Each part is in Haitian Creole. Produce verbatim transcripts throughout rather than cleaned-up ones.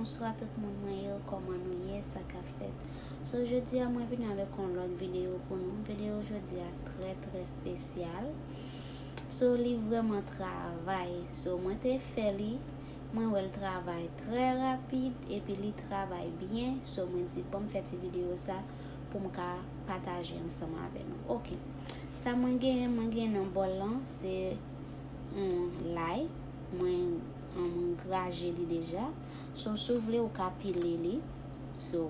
Bonswa tout moun, mwen yo, kòman nou ye, sa k ap fèt? So, jodi a mwen vini avèk yon lòt videyo pou nou. Videyo jodi a trè, trè espesyal. So, li vrèman travay. So, mwen te fè li, mwen wè l travay trè rapid, epi li travay byen. So, mwen di, ban m fè ti videyo sa pou m ka pataje ansanm avè nou. Oke. Sa mwen genyen, mwen genyen nan bòl lan, se yon lay. Mwen, mwen graje li deja. So, si w vle, ou ka pile li. So,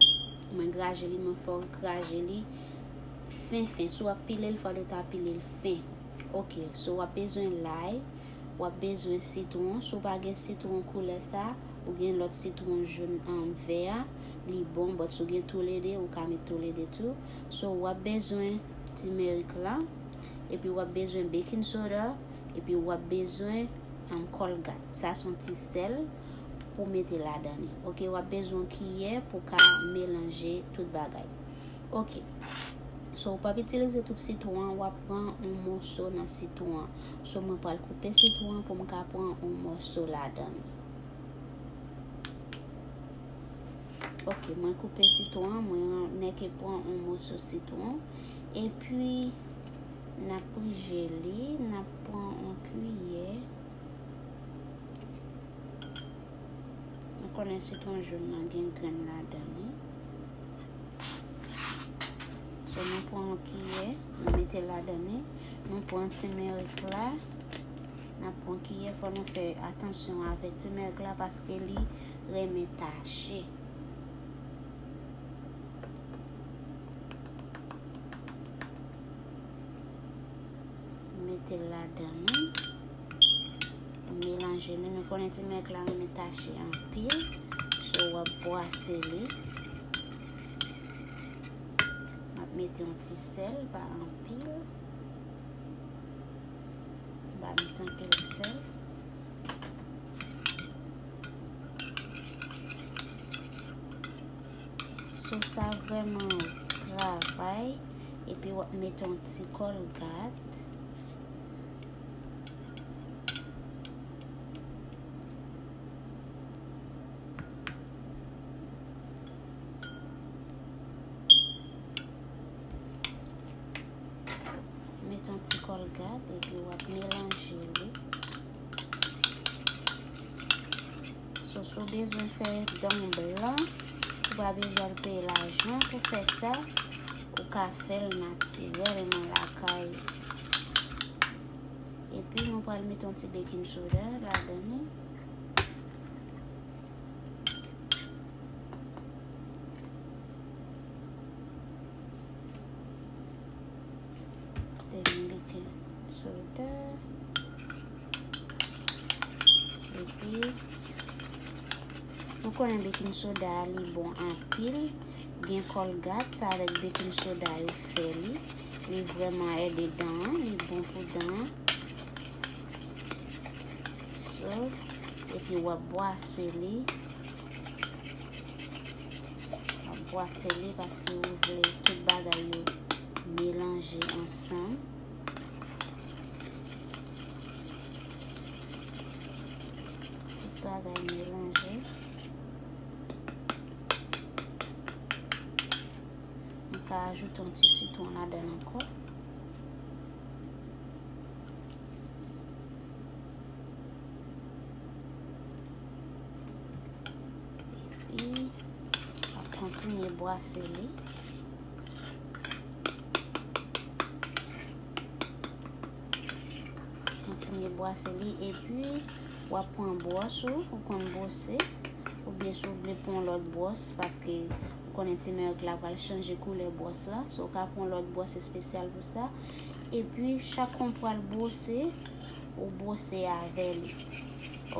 mwen graje li, mwen fè w graje li fen fen. Si w ap pile l, fò w ta pile l fen. Oke, so w ap bezwen lay, w ap bezwen sitwon. Si w pa gen sitwon koulè sa, ou gen lòt sitwon jòn, um, vè a, li bon, but si w gen toulede, ou ka met toulede tou. So, w ap bezwen timerik la, epi w ap bezwen baking soda, epi w ap bezwen, um, Colgate. Sa se yon ti sèl pou mete ladan li. Oke, w ap bezwen yon kiyè pou ka melanje tout bagay. Oke. So, w p ap itilize tout sitwon an, w ap pran yon moso nan sitwon an. So, mwen pral koupe sitwon an pou m ka pran yon moso ladan li. Oke, mwen koupe sitwon an, mwen nèke pran yon moso sitwon. Epi, n ap prije li, n ap pran yon kiyè. Nou konnen sitwon jòn nan gen grenn ladan li. So, nou pran yon kiyè, nou mete ladan li. Nou pran timerik la, n ap pran kiyè, fò nou fè atansyon avèk timerik la paske li renmen tache. Mete l ladan li. Melanje li. Nou konnen timerik la renmen tache anpil. So, w ap bwase li. M ap mete yon ti sèl, pa anpil. M pa met anpil sèl. So, sa vrèman travay. Epi w ap mete yon ti Colgate. Mete yon ti Colgate epi w ap melanje li. So, si w bezwen fè dan w blan, ou pa bezwen al peye lajan pou fè sa. Ou ka fè l natirèlman lakay ou. Epi, nou pral mete yon ti baking soda ladan li. Te gen baking soda. Epi, nou konnen baking soda a, li bon anpil. Gen Colgate, sa avèk baking soda yo fè li. Li vrèman ede dan an, li bon pou dan an. So, epi w ap bwase li. W ap bwase li paske ou vle tout bagay yo melanje ansanm. Tout bagay melanje. M ka ajoute yon ti sitwon ladan l ankò. Epi, w ap kontinye bwase li. Kontinye bwase li, epi w ap pran bwòs ou, ou konn bwose, oubyen si w vle pran yon lòt bwòs, paske ou konnen timerik la pral chanje koulè bwòs la, so ou ka pran yon lòt bwòs espesyal pou sa. Epi, chak kon pral bwose, ou bwose avè li.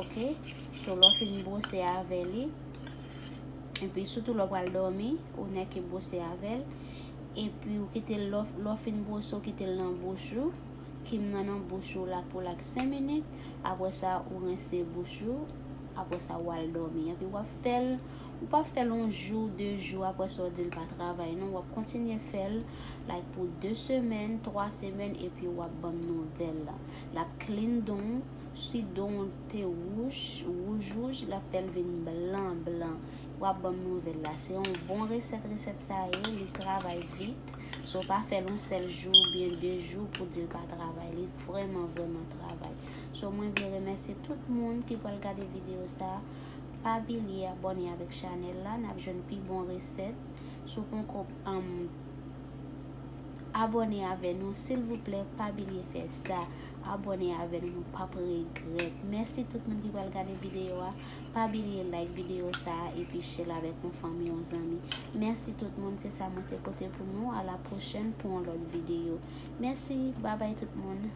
Oke? So, lè w fin bwose avè li, epi sitou lè w pral dòmi, ou nèke bwose avè l. Epi, ou kite l, lè w, lè w fin bwose, ou kite l nan bouch ou. Kim nan nan bouch ou la pou, like, senk minit. Apre sa, ou rense bouch ou. Apre sa, w al dòmi. Epi, w ap fè l, ou p ap fè l yon jou, de jou, apre sa, w di l pa travay. Non, w ap kontinye fè l, like, pou de semèn, twa semèn, epi w ap ban m nouvèl la. L ap clean dan w. Si dan w te wouj, wouj, wouj, l ap fè l vin blan blan. W ap ban m nouvèl la. Se yon bon resèt, resèt sa ye, li travay vit. So pa fè l yon sèl jou oubyen de jou pou di l pa travay. Li vrèman, vrèman travay. So mwen vle remèsye tout moun ki pral gade videyo sa. Pa bliye abòne avèk chanèl la, n ap jwenn pi bon resèt. Si w poko um, abòne avè nou, silvouplè, pa bliye fè sa. Abòne avè nou, nou p ap regrèt. Mèsi tout moun ki pral gade videyo a. Pa bliye like videyo sa a epi share l avèk yon fanmi, yon zanmi. Mèsi tout moun, se sa mwen te pote pou nou. A la pwochèn pou yon lòt videyo. Mèsi, babay tout moun.